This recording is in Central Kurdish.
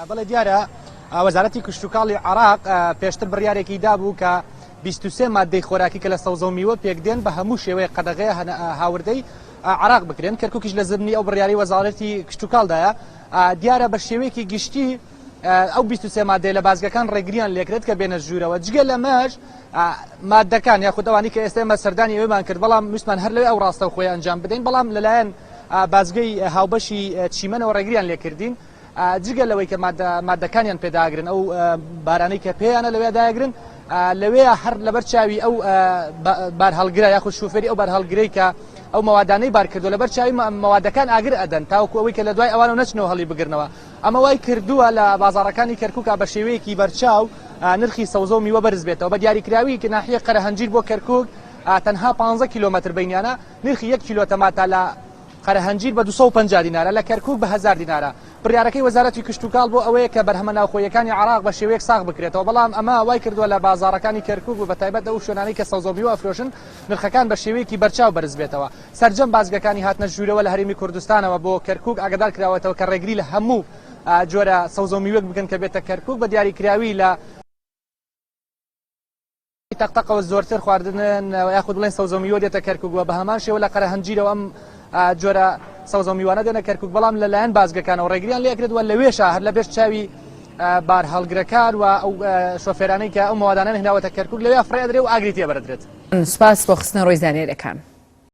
بەڵێ دیارە وەزارەتی کشتوکاڵی عێراق پێشتر بڕیارێکی دابوو کە 23 مادەی خۆراکی کە لە سەوزە و میوە پێکدێن بە هەموو شێوەیە قەدەغەیە هاوردەی عراق بکرێن کەرکوکیش لە زمنی ئەو بڕیاری وەزارەتی کشتوکاڵدایە دیارە بە شێوەیەکی گشتی ئەو 23 مادەیە لە بازگەکان ڕێگریان لێکرێت کە بێنە ژوورەوە جگە لەمەش مادەکان یاخود ئەوانی کە ئێستا ئێمە سەردانی ئەوێمان کرد بەڵام ویستمان هەر لەوێ ئەو ڕاستەوخۆی ئەنجام بدەین بەڵام لەلایەن بازگەی هاوبەشی چیمەنەوە ڕێگریان لێکردین جگە لەوەی کە مادەکانیان پێداگرن ئەو بارانەی کە پێیانە لەوێ داگرن لەوێ هەر لەبەر چاوی ئەو بارهەڵگرە یاخود شوفێری ئەو بارهەڵگرەی کە ئەو مەوادانەی بار کردو لەبەر چاوی مەوادەکان ئاگر ئەدەن تاوەکو ئەوەی کە لە دوای ئەوانەوە نەچنەوە هەڵی بگرنەوە ئەمە وای کردووە لە بازاڕەکانی کەرکووکا بە شێوەیەکی بەرچاو نرخی سەوزە و میوە بەرز بێتەوە، بە دیاریکراوی کە ناحیەی قەرەهەنجیر بۆ کەرکووک تەنها 15 کیلۆمەتر بەینیانە، نرخی یەک کیلۆ تەماتە لە قەرەهەنجیر بە 250 دینارە، لە کەرکووک بە هەزار دینارە. بڕیارەکەی وەزارەتی کشتوکاڵ بۆ ئەوەیە کە بەرهەمە ناوخۆییەکانی عێراق بە شێوەیەک ساغ بکرێتەوە، بەڵام ئەمە وای کردووە لە بازاڕەکانی کەرکووک و بەتایبەت ئەو شوێنانەی کە سەوزە و میوە ئەفرۆشن نرخەکان بە شێوەیەکی بەرچاو بەرز بێتەوە. سەرجەم بازگەکانی هاتنە ژوورەوە لە هەرێمی کوردستانەوە بۆ کەرکووک ئاگادار کراوەتەوە کە ڕێگری لە هەموو جۆرە سەوزە و میوەک بکەن کە بێتە کەرکووک بە دیاریکراوی لە تەقتەقەوە زۆرتر خواردن یاخود بڵێن سەوزە و میوە دێتە کەرکووک و بە هەمان شێوە لە قەرەهەنجیرەوە ئەم جۆرە سەوزە و میوانە دێنە کەرکووک بەڵام لەلایەن بازگەکانەوە ڕێگریان لێکرێت و لەوێشە هەر لە پێش چاوی بارهەڵگرەکان و ئەو شۆفێرانەی کە ئەو مەوادانەیان هێناوەتە کەرکووک لەوێ فڕێ ئەدرێ و ئاگری تێبەردرێت. سوپاس بۆ خستنەڕووی زانیاریەکان.